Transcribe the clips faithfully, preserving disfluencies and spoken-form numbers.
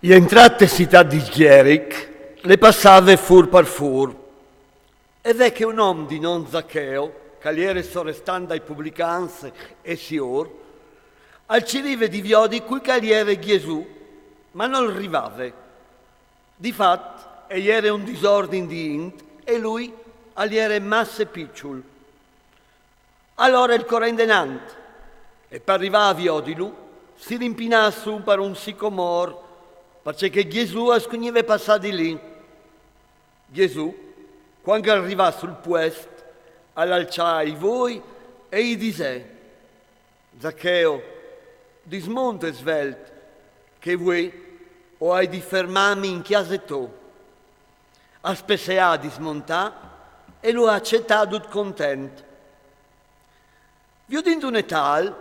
Jentrà te citât di Jeric, le passave fûr par fûr. E ve che un om di non Zacheo, che al jere sorestant dai publicans e siôr, al cirive di viodi cui che al jere Jesù, ma nol rivave. Di fat, e jere un disordin di int e lui al jere masse piçul. Alore el corè indenant e par rivâ a viodilu si rimpinà sù par un sicomôr, parcè che Jesù al scugnive passâ di li. Jesù, cuant che al rivà sul puest, al alçà i voi e i disè: Zacheo, dismonte svelt, che vuê o ai di fermâmi in cjase tô. Al spesseà a dismontâ e lu à acetât dut content. Viodint une tâl,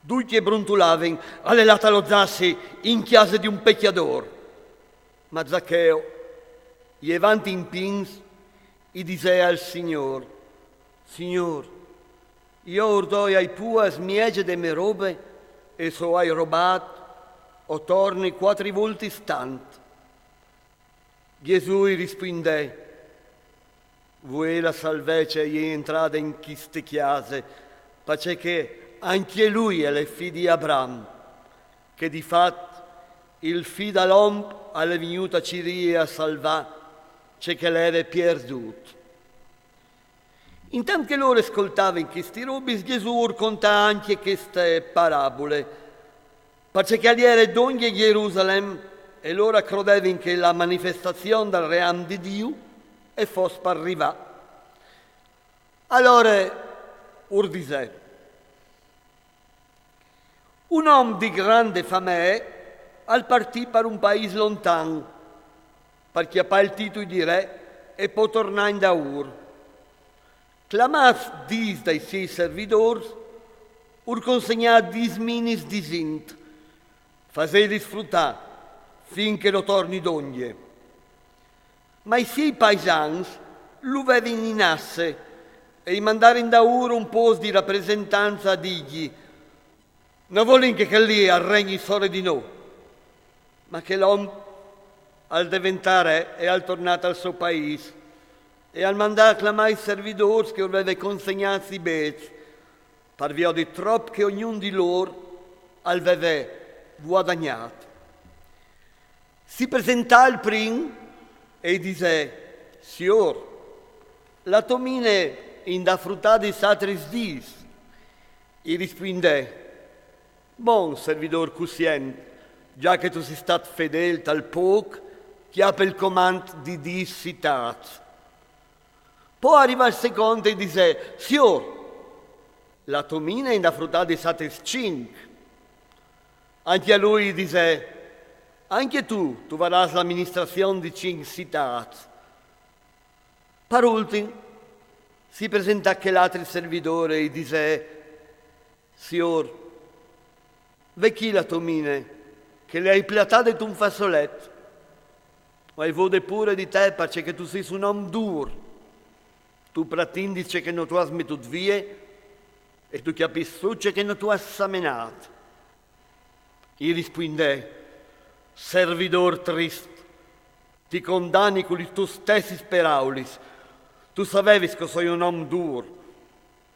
ducj a bruntulavin: al è lât a lozâsi in cjase di un pecjadôr. Ma Zacheo, jevant in pîts, i disè al Signôr: Signôr, jo ur doi ai pûrs mieze de mê robe, e se o ai robât, o torni cuatri voltis tant. Jesù i rispuindè: Vuê la salvece e je jentrade in cheste cjase, parcè che ancje lui al è fi di Abraham, che di fat il Fi dal om al è vignût a cirî e a salvâ ce che al jere pierdût. Intant che lôr a scoltavin chestis robis, Jesù ur contà ancje cheste parabule, parcè che al jere dongje Jerusalem e lôr a crodevin che la manifestazion dal ream di Diu e fos par rivâ. Alore ur disè: Un om di grande famee al partì par un paîs lontan, par cjapâ il titui di re e po tornâ indaûr. Clamâts dîs dai siei servidôrs, ur consegnà dîs minis disint: Fasêlis frutâ fin che no torni dongje. Ma i siei paisans lu vevin inasse e i mandarin daûr un pôs di rapresentanze a dîgji: No volìn che chel li al regni sore di nô. Ma chel om al deventà re e al tornà tal so paîs e al mandà a clamâ i servidôrs che ur veve consegnâts i bêçs, par viodi trop che ognun di lôr al veve vuadagnât. Si presentà il prin e i disè: Siôr, la tô mine in dà frutadis altris dîs. I rispuindè: Bon, servidôr cussient, za che tu sês stât fedêl tal pôc, cjape il comant di dîs citâts. Po al rivà il secont e i disè: Siôr, la tô mine in dà frutadis altris cinc. Ancje a lui i disè: Ancje tu, tu varâs la ministrazion di cinc citâts. Par ultin si presentà chel altri servidôr e i disè: Siôr, ve chi la tô mine, che le ai platade tun fassolet. O ai vode pôre di te, parcè che tu sês un om dûr. Tu pratindis ce che no tu âs metût vie e tu cjapis sù ce che no tu âs semenât. I rispuindè: Servidôr trist, ti condani cu lis tôs stessis peraulis. Tu savevis che o soi un om dûr,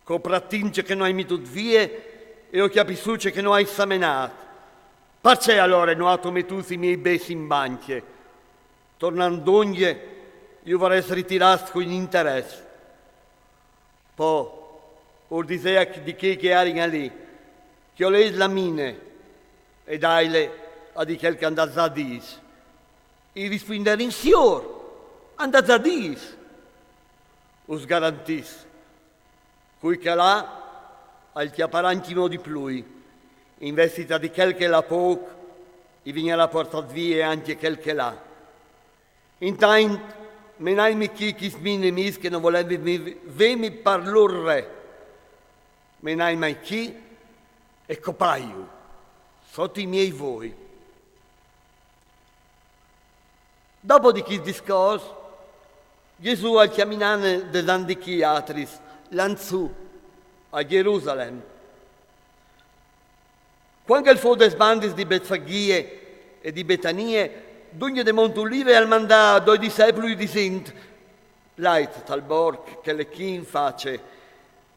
che o pratind ce che no ai metût vie e o cjapi sù ce che no ai semenât. Parcè alore no âstu metûts i miei bêçs in bancje? Tornant dongje, ju varès ritirâts cun interès. Po ur disè a chei che a jerin alì: Cjolêt la mine e daile a di chel che a 'nd à za dîs. I rispuinderin: Siôr, a 'nd à za dîs. Us garantìs, cui che al à, al cjaparà ancjemò di plui, invezit a di chel che al à pôc, i vignarà puartât vie ancje chel che al à. Intant, menaimi chi chês minis che no volevi vêmi par lôr re. Menaimi chi e copaiju sot i miei voi. Dopo di chest discors, Jesù al cjaminà denant di chei altris, là in sù, a Jerusalem. Cuant che al fo des bandis di Betfagie E di Betanie, dungje de Mont Ulive, al mandà doi discepui disint: «Lait tal borc che l'è chi in face.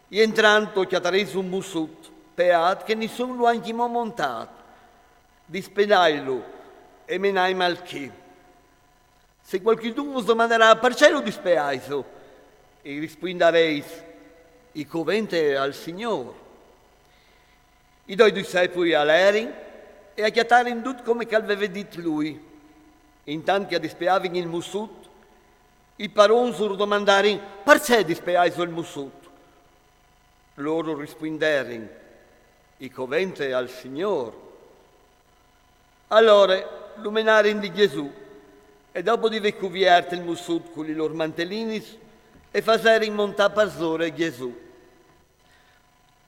Jentrant o cjatarês un mussut, peât che nissun lu à ancjemò montât. Dispedailu e menaima'l chi. Se cualchidun us domandarà: Parcè lu dispeaiso?, i rispuindarês: I covente al Signôr.» I doi discepui a lerin e a cjatarin dut come che al veve dit lui. Intant che a dispeavin il mussut, i parons ur domandarin: «Parcè dispeaiso il mussut?» Lôr ur rispuinderin: «I covente al Signôr.» Alore lu menarin di Gjesù, e dopo di vê cuviert il mussut cu li lôr mantelinis, e faserin montâ parsore Gjesù.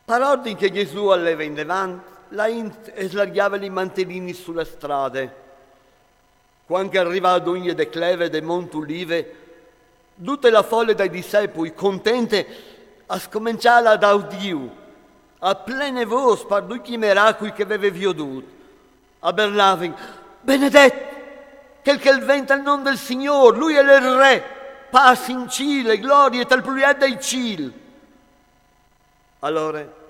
Par ordin che Gjesù al leve indevant, la int e slargjave li mantelinis su la strade. Cuant che al rivà dungje de cleve de Mont Ulive, dute la fole dai discepui, contente, a scomençà a laudâ Diu a plene vôs par ducj i miracui che e veve viodût. A berlavin: «Benedet chel che al ven tal non dal Signôr, lui al è il Re, pâs in cîl e glorie tal plui alt dai cîls.» Alore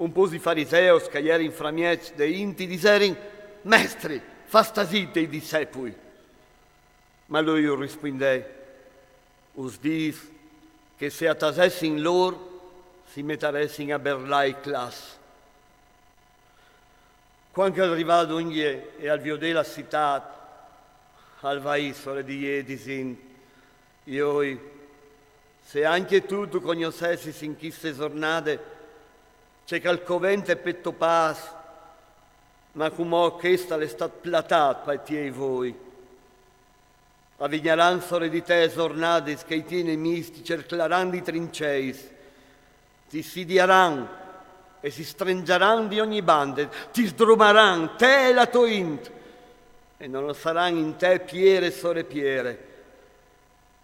un pôcs di fariseus che a jerin framieç de int i diserin: «Mestri, fâs tasî i tiei discepui.» Ma lui ur rispuindè: «Us dîs che se a tasessin lôr, si metaressin a berlâ i claps.» Cuant che al rivà dungje e al viodè la citât, al vaì sore di jê disint: «Joi, se ancje tu tu cognossessis in cheste zornade ce che al covente pes pâs, ma cumò chest al è stât platât pai tiei voi. A vignaran sore di te zornadis che i tiei nemîs ti cerclaran di trinceis, ti sidiaran e si strenzaran di ogni bande, ti sdrumaran, te e la tô int, e no lassaran in te piere sore piere,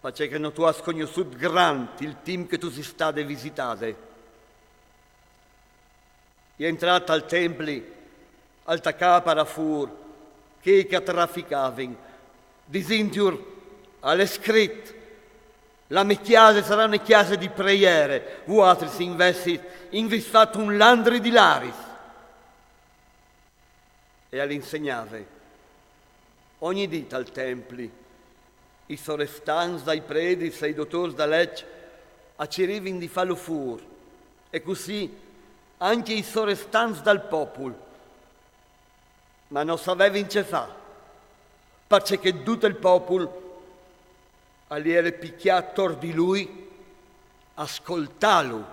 parcè che no tu âs cognossût grant il timp che tu sês stade visitade.» Jentrât tal templi, al tacà a parâ fûr chei che a traficavin, disintjur: «Al è scrit: La mê cjase sarà une cjase di preiere, vualtris invezit o vês fat un landri di laris.» E al insegnave ogni dì tal templi. I sorestants dai predis e i dotôrs da leç a cirivin di fâlu fûr, e cussì ancje i sorestants dal popul. Ma no savevin ce fâ, parcè che dut il popul al jere picjât tor di lui a scoltâlu.